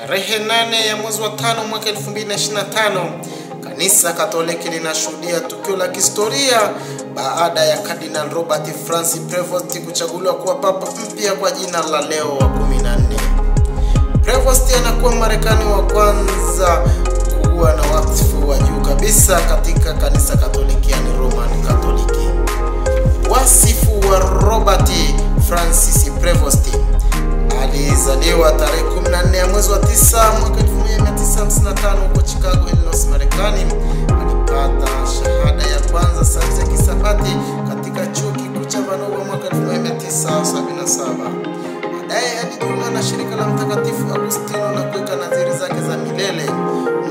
Tarehe 8 ya mwezi wa 5 mwaka 2025, Kanisa Katoliki linashuhudia tukio la kihistoria baada ya Cardinal Robert Francis Prevost kuchaguliwa kuwa papa mpya kwa jina la Leo wa 14. Prevost anakuwa Marekani wa kwanza kuwa na wakfu wa juu kabisa katika Kanisa Katoliki, yani Roman Katoliki. Wasifu wa Robert Francis Prevost: alizaliwa tarehe 14 ya mwezi wa 9 mwaka 1955 huko Chicago, Illinois, Marekani. Alipata shahada ya kwanza sayansi ya kisabati katika chuo kikuu cha Vanova mwaka 1977. Baadaye alijiunga na shirika la Mtakatifu Agustino na kuweka nadhiri zake za milele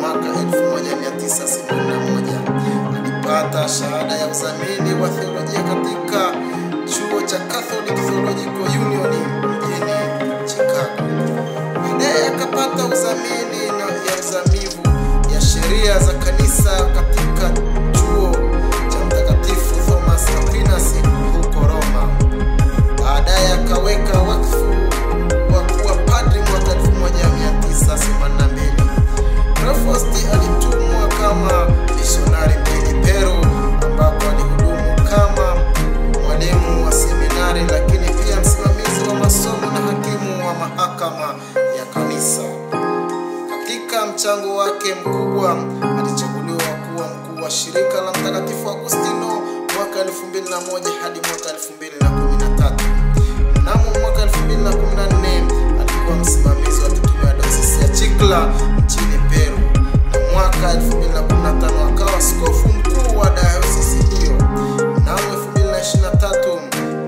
mwaka 1971. Alipata shahada ya uzamili wa theolojia katika chuo cha Catholic Theological Union mjini Chicago. Baadaye akapata uzamili na ya uzamivu ya sheria za kanisa katika chuo cha Mtakatifu Thomas Aquinas huko Roma. Baadaye akaweka wakfu wa kuwa padri mwaka 1982. Prevost alitumwa kama misionari mjini Peru, ambapo alihudumu kama mwalimu wa seminari, lakini pia msimamizi wa masomo na hakimu wa mahakama ya kanisa. Katika mchango wake mkubwa, alichaguliwa kuwa mkuu wa shirika la Mtakatifu Agustino mwaka 2001 hadi mwaka 2013. Mnamo mwaka 2014 alikuwa msimamizi wa kitume wa dayosisi ya Chicla nchini Peru, na mwaka 2015 akawa askofu mkuu wa dayosisi hiyo. Mnamo 2023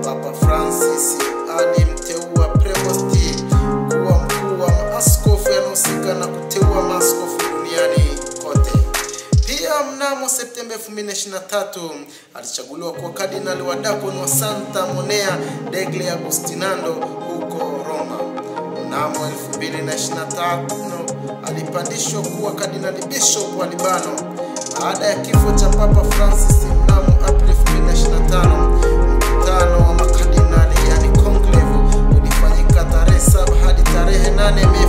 Papa Francis alimteua Prevost kuwa mkuu wa maaskofu yanahusika na kuteua maaskofu duniani kote. Pia mnamo Septemba 2023 alichaguliwa kuwa kardinali wa Diakon wa Santa Monea degli Agostinando huko Roma. Mnamo 2025 alipandishwa kuwa kardinali bishop wa Libano. Baada ya kifo cha Papa Francis mnamo Aprili 2025, mkutano wa makardinali yani conclave ulifanyika tarehe 7 hadi tarehe 8 Mei